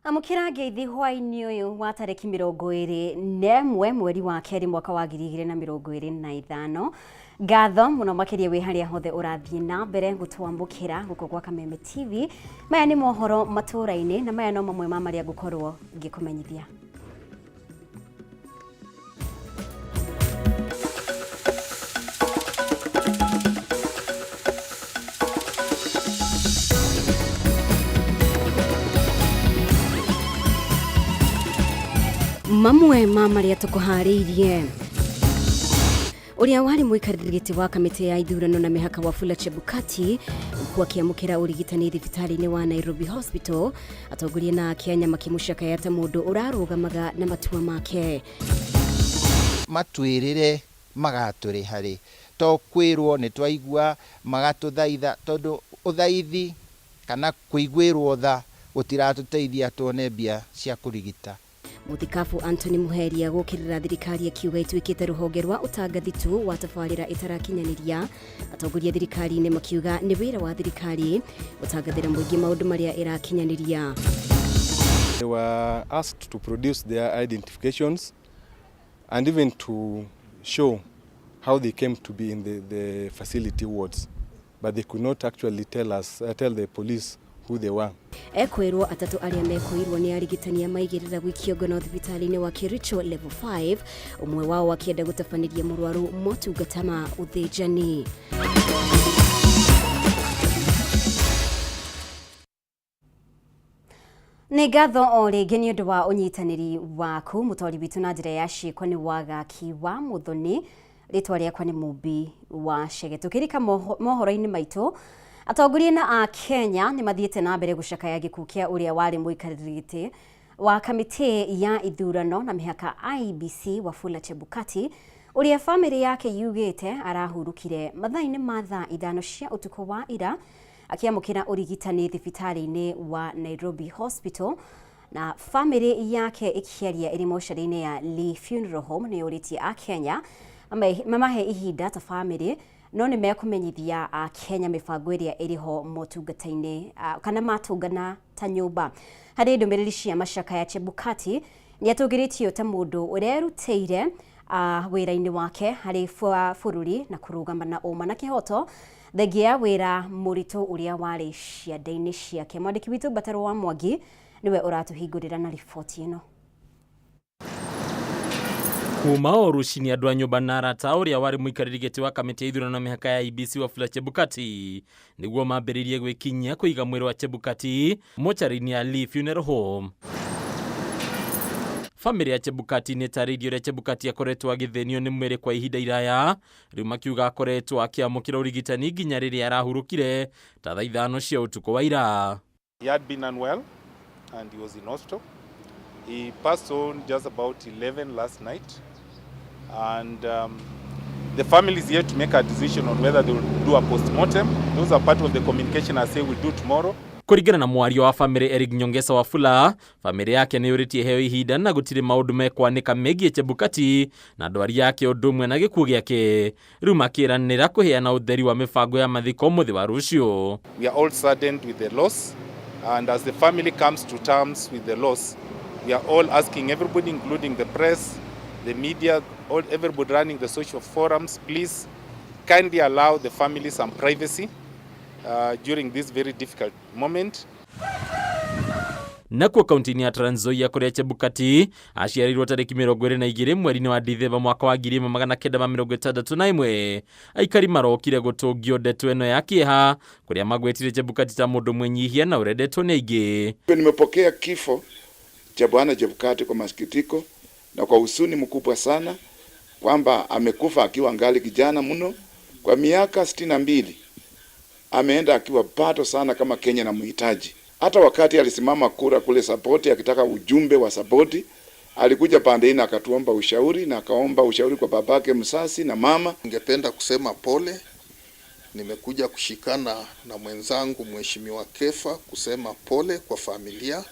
Amũkĩra ngeithi hwaĩ-inĩ ũyũ wa tarĩki 21 mweri wa kerĩ mwaka wa 2025. Ngatho mũno makĩria wĩ harĩa hothe ũrathiĩ na mbere gũtwamũkĩra gũkũ gwa Kameme TV. Maya nĩ mohoro matũũra-inĩ na maya no mamwe ma marĩa ngũkorwo ngĩkũmenyithia. Mamwe ma marĩa tũkũharĩirie: ũrĩa warĩ mũikarĩri gĩtĩ wa kamĩtĩ ya ithurano na mĩhaka Wafula Chebukati huku akĩamũkĩra ũrigitani thibitarĩ-inĩ wa Nairobi Hospital, atongoria na Akenya makĩmũcakaya ta mũndũ ũrarũgamaga na matua make. Matwĩrĩre magatũrĩha rĩ, to kwĩrwo nĩ twaigua magatũthaitha, tondũ ũthaithi kana kũiguĩrwo tha gũtiratũteithia tuone mbia cia kũrigita. Mũthikabu Anthony Muheria gũkĩrĩra thirikari akiuga ĩtuĩkĩte rũhonge rwa ũtangathi tu wa tabarĩra ĩtarakinyanĩria. Atongoria thirikari-inĩ makiuga nĩ wĩra wa thirikari gũtangathĩra mũingĩ maũndũ marĩa ĩrakinyanĩria. They were asked to produce their identifications and even to show how they came to be in the facility wards, but they could not actually tell the police who they were. Ekwĩrwo atatũ arĩa mekũirwo nĩ arigitani a maigĩrĩra gũikio ngono thibitarĩ-inĩ wa Kericho Level 5, ũmwe wao akĩenda gũtabanĩria mũrwaru motungata ma ũthĩnjani. Nĩ ngatho o rĩngĩ nĩ ũndũ wa ũnyitanĩri waku. Mũtwari witũ na njĩra ya ciĩko nĩ Wagaki wa Mũthoni, rĩtwa rĩakwa nĩ Mũmbi wa Chege. Tũkĩrika mohoro-inĩ maitũ, atongoria na a Kenya nĩ mathiĩte na mbere gũcakaya gĩkuũ kĩa ũrĩa warĩ mũikarĩri gĩtĩ wa kamĩtĩ ya ithurano na mĩhaka IEBC Wafula Chebukati, ũrĩa bamĩrĩ yake yugĩte arahurũkire mathaa-inĩ ma thaa 5 cia ũtukũ wa ira akĩamũkĩra ũrigitani thibitarĩ-inĩ wa Nairobi Hospital. Na bamĩrĩ yake ĩkĩaria ĩrĩ mocarĩ-inĩ ya Lee Funeral Home nĩ yũrĩtie a Kenya mamahe ihinda ta bamĩrĩ, no nĩ mekũmenyithia a Kenya mĩbango ĩrĩa ĩrĩho motungata-inĩ kana matũngana ta nyũmba. Harĩ ndũmĩrĩri cia macakaya, Chebukati nĩ atũgĩrĩtio ta mũndũ ũrerutĩire wĩra-inĩ wake harĩ bũrũri na kũrũgama na ũma na kĩhoto thengia ya wĩra mũritũ ũrĩa warĩ ciande-inĩ ciake. Mwandĩki witũ Mbataro wa Mwangi nĩwe ũratũhingũrĩra na riboti ĩno. Kuma o rũcinĩ andũ a nyũmba na arata ũrĩa warĩ mũikarĩri gĩtĩ wa kamĩtĩ ya ithurano na mĩhaka ya IEBC Wafula Chebukati nĩguo mambĩrĩrie gwĩkinyia kũiga mwĩrĩ wa Chebukati mocarĩ-inĩ ya Lee Funeral Home. Bamĩrĩ ya Chebukati nĩ ĩtarĩirie ũrĩa Chebukati akoretwo agĩthĩnio nĩ mwĩrĩ kwa ihinda iraya, rĩu makiuga akoretwo akĩamũkĩra ũrigitani nginya rĩrĩa arahurũkire ta thaa 5 cia ũtukũ wa ira. He had been unwell and he was in hospital. He passed on just about 11 last night, and the family is yet to make a decision on whether they will do a post-mortem. Those are part of the communication I say we'll do tomorrow. Kũringana na mwario wa famĩlĩ Eric Nyongesa Wafula, famĩlĩ yake nĩ yũrĩtie heo ihinda na gũtirĩ maũndũ mekwanĩka megiĩ Chebukati na ndwari yake ũndũ ũmwe na gĩkuũ gĩake. Rĩu makĩranĩra kũheana ũtheri wa mĩbango ya mathiko mũthĩ wa rũciũ. We are all saddened with the loss, and as the family comes to terms with the loss, we are all asking everybody, including the press, the media, everybody running the social forums, please kindly allow the family some privacy during this very difficult moment. Nakuo kaunti-inĩ ya Trans Nzoia kũrĩa Chebukati aciarĩirwo tarĩki 22 mweri-inĩ wa Dithemba mwaka wa 1961, aikari marokire gũtũngio ndeto ĩno ya kĩeha kũrĩa magwetire Chebukati ta mũndũ mwĩnyihia na ũrendetwo nĩ aingĩ. Nimepokea kifo cha Bwana Chebukati kwa masikitiko na kwa huzuni mkubwa sana, kwamba amekufa akiwa angali kijana mno. Kwa miaka 62 ameenda akiwa bado sana kama Kenya na muhitaji. Hata wakati alisimama kura kule Saboti akitaka ujumbe wa Saboti, alikuja pande hii na akatuomba ushauri na akaomba ushauri kwa babake msasi na mama. Ningependa kusema pole. Nimekuja kushikana na mwenzangu Mheshimiwa Kefa kusema pole kwa familia,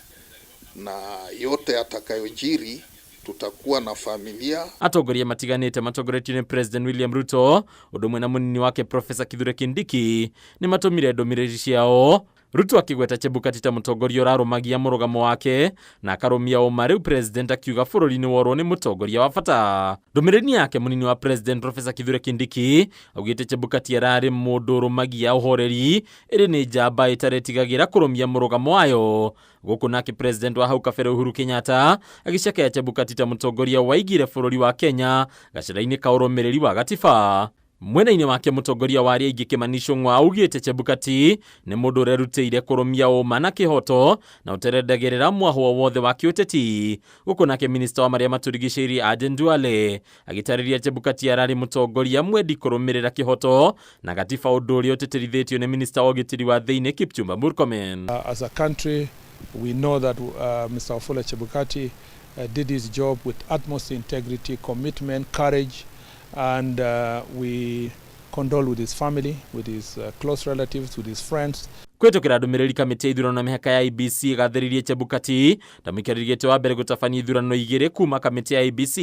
na yote atakayojiri tutakuwa na familia. Atongoria matiganĩte matongoretio nĩ President William Ruto ũndũ ũmwe na mũnini wake Professor Kithure Kindiki nĩ matũmire ndũmĩrĩri ciao Ruto akĩgweta Chebukati ta mũtongoria ũrarũmagia mũrũgamo wake na akarũmia ũma. Rĩu president akiuga bũrũri nĩ worwo nĩ mũtongoria wa bata. Ndũmĩrĩri yake mũnini wa president Professor Kithure Kindiki augĩte Chebukati ararĩ mũndũ ũrũmagia ũhoreri ĩrĩ nĩ njamba ĩtaretigagĩra kũrũmia mũrũgamo wayo. Gũkũ nake president wa hau kabere Uhuru Kenyatta agĩcakaya Chebukati ta mũtongoria waigire bũrũri wa Kenya gacĩra-inĩ ka ũrũmĩrĩri wa gatiba. Mwena-inĩ wake mũtongoria wa arĩa aingĩ Kimani Ichung'wa augĩte Chebukati nĩ mũndũ ũrerutĩire kũrũmia ũma na kĩhoto na ũterendagĩrĩra mwahũ wothe wa kĩũteti. Gũkũ nake minista wa marĩa matũrigicĩirie Aden Duale agĩtarĩria Chebukati ararĩ mũtongoria mwendi kũrũmĩrĩra kĩhoto na gatiba, ũndũ ũrĩa ũtĩtĩrithĩtio nĩ minista wa ũgitĩri wa thĩinĩ Kipchumba Murkomen. As a country, we know that Mr. Wafula Chebukati did his job with utmost integrity, commitment, courage, and we condole with his family, with his close relatives, with his friends. Kũhĩtũkĩra ndũmĩrĩri, kamĩtĩ ya ithurano na mĩhaka ya IEBC ĩgathĩrĩirie Chebukati ta mũikarĩri gĩtĩ wa mbere gũtabania ithurano igĩrĩ kuma kamĩtĩ ya IEBC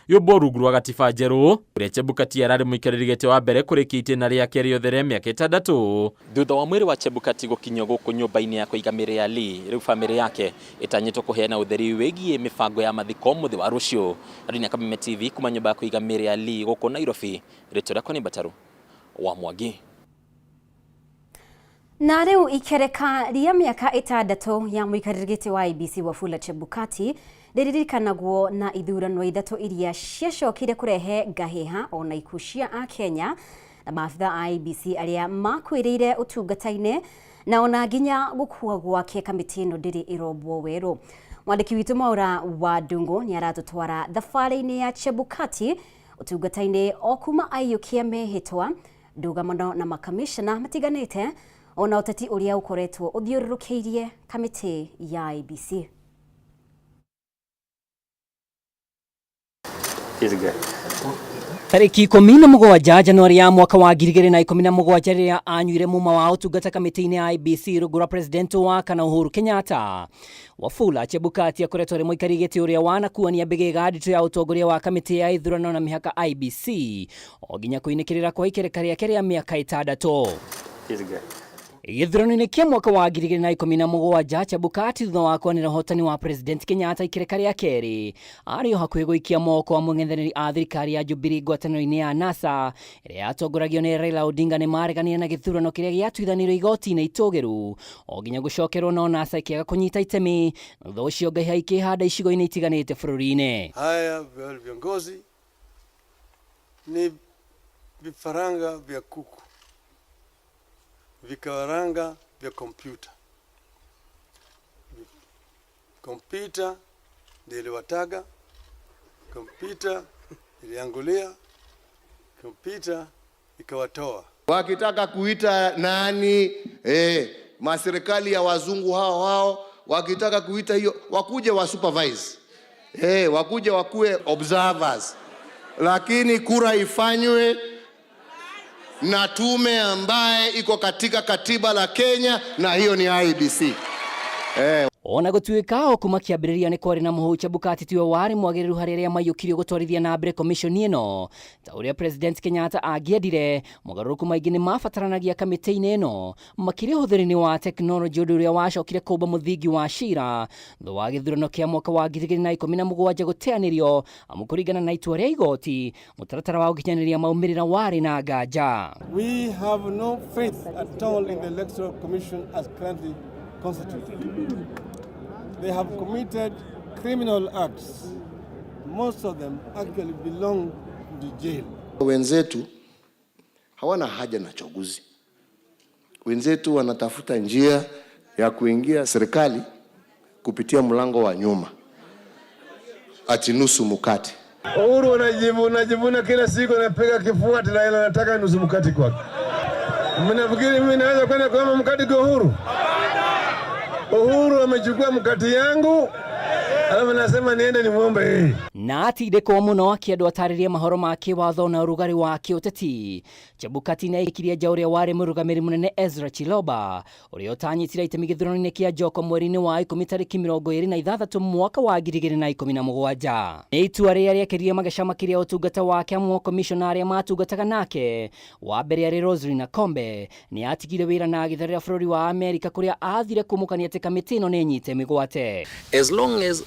yũmbwo rungu rwa gatiba njerũ, ũrĩa Chebukati ararĩ mũikarĩri gĩtĩ wa mbere kũrĩkia itĩna rĩake rĩothe rĩa mĩaka 6. Thutha wa mwĩrĩ wa Chebukati gũkinyio gũkũ nyũmba-inĩ ya kũiga mĩĩrĩ ya Lee, rĩu bamĩrĩ yake ĩtanyĩtwo kũheana ũtheri wĩgiĩ mĩbango ya mathiko mũthĩ wa rũciũ. Andũ Kameme TV kuma nyũmba ya kũiga mĩĩrĩ ya Lee gũkũ Nairobi, rĩtwa rĩakwa nĩ Mbataru wa Mwangi. Na rĩu ikereka rĩa mĩaka 6 ya mũikarĩri gĩtĩ wa IEBC Wafula Chebukati rĩririkanagwo na ithurano 3 iria ciacokire kũrehe ngahĩha ona ikuũ cia akenya na maabitha a IEBC arĩa makuĩrĩire ũtungata-inĩ na ona nginya gũkua gwake. Kamĩtĩ ĩno ndĩrĩ ĩrombwo werũ. Mwandĩki witũ Mwaura wa Ndungũ nĩ aratũtwara thabarĩ-inĩ ya Chebukati ũtungata-inĩ o kuma aiyũkia mehĩtwa, ndũgamano na makamishna matiganĩte, ona ũteti ũrĩa ũkoretwo ũthiũrũrũkĩirie kamĩtĩ ya IEBC. Tarĩki 17 Januari ya mwaka wa 2017, rĩrĩa anyuire muma wa ũtungata kamĩtĩ-inĩ ya IEBC rungu rwa president wa kana Uhuru Kenyatta, Wafula Chebukati akoretwo arĩ mũikari gĩtĩ ũrĩa wanakuania mbĩgĩga nditũ ya ũtongoria wa kamĩtĩ ya ithurano na mĩhaka IEBC o nginya kũinĩkĩrĩra kwa ikereka rĩake rĩa mĩaka 6. Gĩthurano-inĩ kĩa mwaka wa 2017, Chebukati, thutha wa kwanĩra ũhotani wa President Kenyatta ikereka rĩa kerĩ, arĩ o hakuhĩ gũikia moko wa mũng'ethanĩri a thirikari ya Jubilee ngwatanĩro-inĩ ya NASA ĩrĩa yatongoragio nĩ Raila Odinga nĩ mareganire na gĩthurano kĩrĩa gĩatuithanirio igoti-inĩ itũgĩru o nginya gũcokerwo, no NASA ĩkĩaga kũnyita itemi. Thutha ũcio ngahĩha ikĩhanda icigo-inĩ itiganĩte bũrũri-inĩ. Haya viongozi ni vifaranga vya kuku, vifaranga vya kompyuta. Kompyuta ndio iliwataga, kompyuta iliangulia, kompyuta ikawatoa. Wakitaka kuita nani, maserikali ya wazungu hao hao wakitaka kuita hiyo, wakuje wa supervise, wakuje wakuwe observers, lakini kura ifanywe na tume ambaye iko katika katiba la Kenya, na hiyo ni IEBC. Ona gũtuĩka o kuma kĩambĩrĩria nĩ kwarĩ na mũhũ, Chebukati tiwe warĩ mwagĩrĩru harĩ arĩa maiyũkirio gũtwarithia na mbere komishoni ĩno ta ũrĩa President Kenyatta angĩendire. Mogarũrũku maingĩ nĩ mabataranagia kamĩtĩ-inĩ ĩno, makĩria ũhũthĩri-inĩ wa tekinoronjĩ, ũndũ ũrĩa wacokire kũmba mũthingi wa cira thutha wa gĩthurano kĩa mwaka wa 2017 gũteanĩrio, amu kũringana na itua rĩa igoti, mũtaratara wa gũkinyanĩria maumĩrĩra warĩ na nganja. We have no faith at all in the Electoral Commission as currently constituted. They have committed criminal acts. Most of them actually belong to the jail. Wenzetu hawana haja na chaguzi. Wenzetu wanatafuta njia ya kuingia serikali kupitia mlango wa nyuma, ati nusu mkate. Uhuru anajivuna kila siku, anapiga kifua ati Raila anataka nusu mkate kwake. Mnafikiri mimi naweza kwenda kuomba mkate kwa Uhuru? Uhuru amechukua mkate yangu Alafu nasema niende nimuombe yeye. Na atindĩkwo mũno akĩendwo atarĩrie mahoro ma kĩwatho na ũrugarĩ wa kĩũteti. Chebukati nĩaikirie nja ũrĩa warĩ mũrũgamĩrĩri mũnene Ezra Chiloba, ũrĩa ũtanyitire itemi gĩthurano-inĩ kĩa Njoko mweri-inĩ wa 10 tarĩki 26 mwaka wa 2017. Nĩ itua rĩrĩa rĩekĩrire mageca makĩria ũtungata wake amu komishona arĩa matungataga nake wa mbere arĩ Roselyn Akombe nĩ atigire wĩra na agĩtharĩra bũrũri wa Amerika kũrĩa athire kumũkania atĩ kamĩtĩ ĩno nĩ nyite mĩgwate. As long as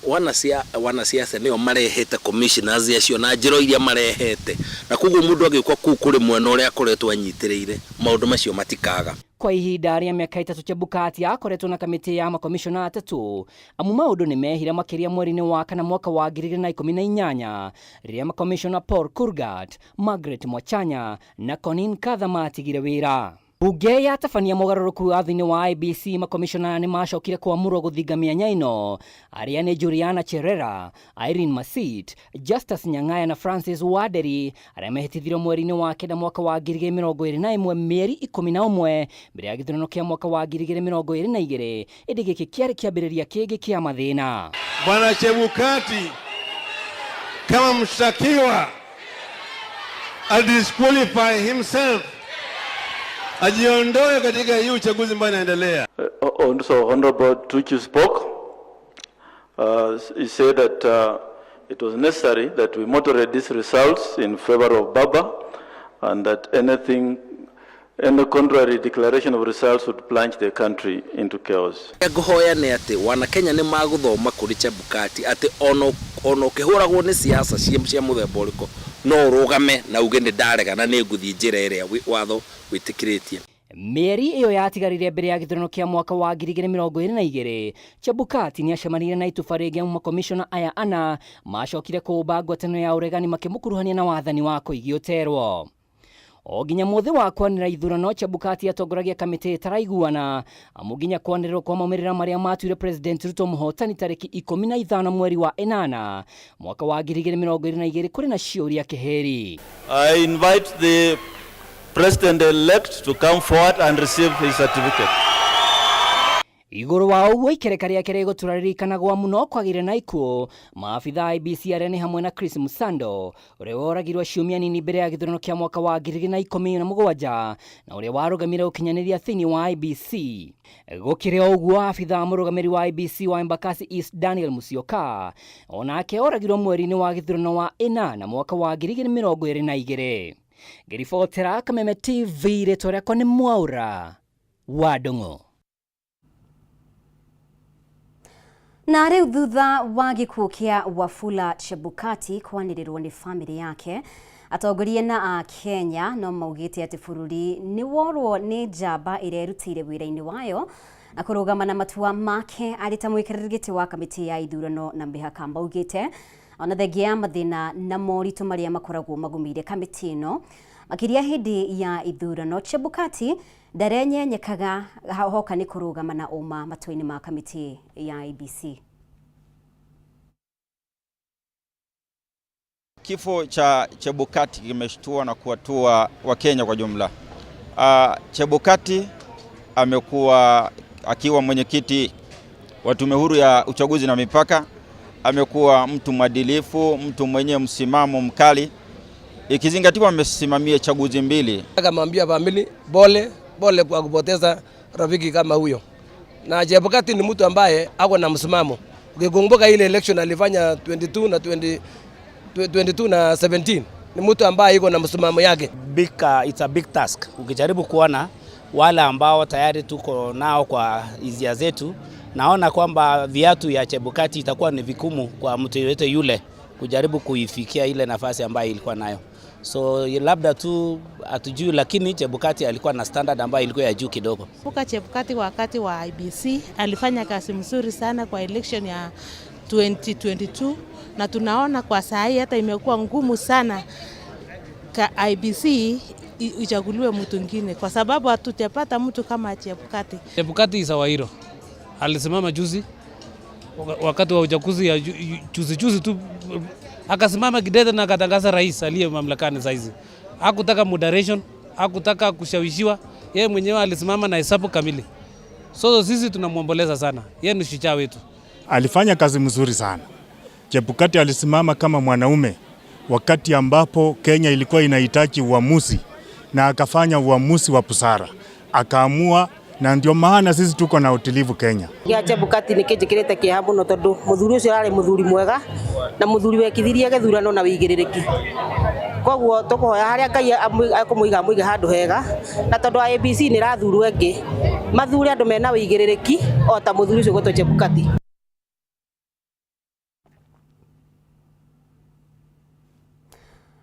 wanasiasa nĩo marehete commissioners acio na njĩra iria marehete, na koguo mũndũ agĩũka kũu kũrĩ mwena ũrĩa akoretwo anyitĩrĩire, maũndũ macio matikaga. Kwa ihinda rĩa mĩaka 3 Chebukati akoretwo na kamĩtĩ ya makomishona 3 amu maũndũ nĩ mehire makĩria mweri-inĩ wa kana mwaka wa 2018 rĩrĩa makomishona Paul Kurgat, Margaret Mwachanya na Conin Katha matigire wĩra. Bunge yatabania mogarũrũku watho-inĩ wa IEBC, makomishona nĩ macokire kwamũrwo gũthinga mĩanya ĩno arĩa nĩ Juliana Cherera, Irene Masit, Justus Nyang'aya na Francis Wanderi arĩa mehĩtithirio mweri-inĩ wa 9 mwaka wa 2021 mĩeri 11 mbere ya gĩthurano kĩa mwaka wa 2022, ĩndĩ gĩkĩ kĩarĩ kĩambĩrĩria kĩngĩ kĩa mathĩna. Bwana Chebukati kama mshtakiwa adisqualify himself, ajiondoe katika hii uchaguzi ambao inaendelea. Also, Honorable Tuju spoke. He said that it was necessary that we moderate these results in favor of Baba, and that any contrary declaration of results would plunge the country into chaos. Ngũhoya nĩ atĩ wana Kenya nĩ magũthoma kũrĩ Chebukati atĩ ona ũkĩhũragwo nĩ siasa cia mũthemba ũrĩkũ no ũrũgame na uge nĩ ndarega na nĩ ngũthiĩ njĩra ĩrĩa watho wĩtĩkĩrĩtie. Mĩeri ĩyo yatigarire mbere ya gĩthurano kĩa mwaka wa 2022, Chebukati nĩacemanirie na ituba rĩngĩ amu makomishona aya ana macokire kũũmba ngwatanĩro ya ũregani makĩmũkuruhania na wathani wa Koigi Oterwo. O nginya mũthĩ wa kwanĩra ithurano, Chebukati atongoragia kamĩtĩ ĩtaraiguana amu nginya kwanĩrĩrwo kwa maumĩrĩra marĩa matuire President Ruto mũhotani tarĩki 15 mweri wa 8 mwaka wa 2022 kũrĩ na ciũria kĩhĩri. I invite the President-elect to come forward and receive his certificate. Igũrũ wa ũguo ikereka rĩake rĩgũtũra rĩririkanagwo mũno kwagĩire na ikuũ maabitha IEBC arĩa nĩ hamwe na Chris Musando ũrĩa woragirwo ciumia nini mbere ya gĩthurano kĩa mwaka wa 2017 na ũrĩa warũgamire ũkinyanĩria thĩinĩ wa IEBC. Gũkĩrĩ o ũguo abitha mũrũgamĩrĩri wa IEBC wa Embakasi East Daniel Musyoka onake oragirwo mweri-inĩ wa gĩthurano wa 8 mwaka wa 2022. Ngĩribotera Kameme TV, rĩtwa rĩakwa nĩ Mwaura wa Ndung'u. Na rĩu thutha wa gĩkuũ kĩa Wafula Chebukati kwanĩrĩrwo nĩ famĩlĩ yake, atongoria na Akenya no maugĩte atĩ bũrũri nĩ worwo nĩ njamba ĩrĩa ĩrutĩire wĩra-inĩ wayo na kũrũgama na matua make arĩ ta mũikarĩri gĩtĩ wa kamĩtĩ ya ithurano na mĩhaka. Maugĩte ona thengia ya mathĩna na moritũ marĩa makoragwo magũmĩire kamĩtĩ ĩno makĩria hĩndĩ ya ithurano, Chebukati ndarenyenyekaga hoka nĩ kũrũgama na ũma matua-inĩ ma kamĩtĩ ya IEBC. Kifo cha Chebukati kimeshtua na kuwatua Wakenya kwa jumla. Chebukati amekuwa akiwa mwenyekiti wa Tume Huru ya Uchaguzi na Mipaka, amekuwa mtu mwadilifu, mtu mwenye msimamo mkali, ikizingatiwa amesimamia chaguzi mbili. Akamwambia family pole pole kwa kupoteza rafiki kama huyo. Na Chebukati ni mtu ambaye ako na msimamo. Ukikumbuka ile election alifanya 22 na 22 na 17, ni mtu ambaye iko na msimamo yake. It's a big task. Ukijaribu kuona wale ambao tayari tuko nao kwa hisia zetu, naona kwamba viatu ya Chebukati itakuwa ni vigumu kwa mtu yeyote yule kujaribu kuifikia ile nafasi ambayo ilikuwa nayo. So labda tu hatujui, lakini Chebukati alikuwa na standard ambayo ilikuwa ya juu kidogo. Chebukati wakati wa IEBC alifanya kazi mzuri sana kwa election ya 2022, na tunaona kwa saa hii hata imekuwa ngumu sana ka IEBC ichaguliwe mtu mwingine kwa sababu hatujapata mtu kama Chebukati. Chebukati is our hero. Alisimama juzi wakati wa uchaguzi ya juzi tu, akasimama kidete na akatangaza rais aliye mamlakani saizi. Hakutaka moderation, hakutaka kushawishiwa, yeye mwenyewe alisimama na hesabu kamili. So sisi tunamuomboleza sana, yeye ni shujaa wetu. Alifanya kazi mzuri sana. Chebukati alisimama kama mwanaume wakati ambapo Kenya ilikuwa inahitaji uamuzi, na akafanya uamuzi wa busara, akaamua, na ndio maana sisi tuko na utulivu Kenya. Gĩa Chebukati nĩ kĩnjĩkĩrĩte kĩeha mũno tondũ mũthuri ũcio ararĩ mũthuri mwega na mũthuri wekithirie gĩthurano na wĩigĩrĩrĩki. Koguo tũkũhoya harĩa Ngai ekũmũiga amũige handũ hega, na tondũ IEBC nĩ ĩrathurwo ĩngĩ, mathure andũ mena wĩigĩrĩrĩki o ta mũthuri ũcio ũgwĩtwo Chebukati.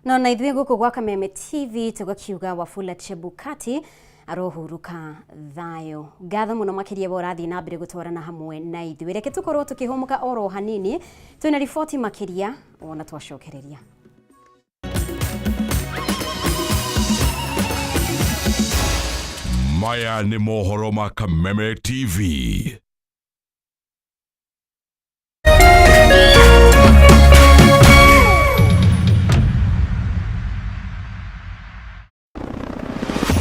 No na ithuĩ gũkũ gwa Kameme TV tũgakiuga Wafula Chebukati arohuruka thayũ. Ngatho mũno makĩria we ũrathiĩ na mbere gũtwarana hamwe na ithuĩ. Reke tũkorwo tũkĩhũmũka oro hanini, twĩna riboti makĩria wona twacokereria. Maya nĩ mohoro ma Kameme TV.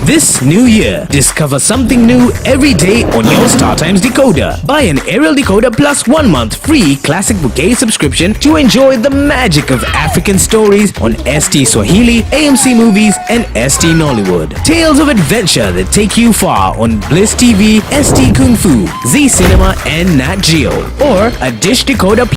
This new year, discover something new every day on your StarTimes decoder. Buy an aerial decoder plus 1 month free Classic Bouquet subscription to enjoy the magic of African stories on ST Swahili, AMC Movies, and ST Nollywood. Tales of adventure that take you far on Bliss TV, ST Kung Fu, Z Cinema, and Nat Geo. Or a Dish decoder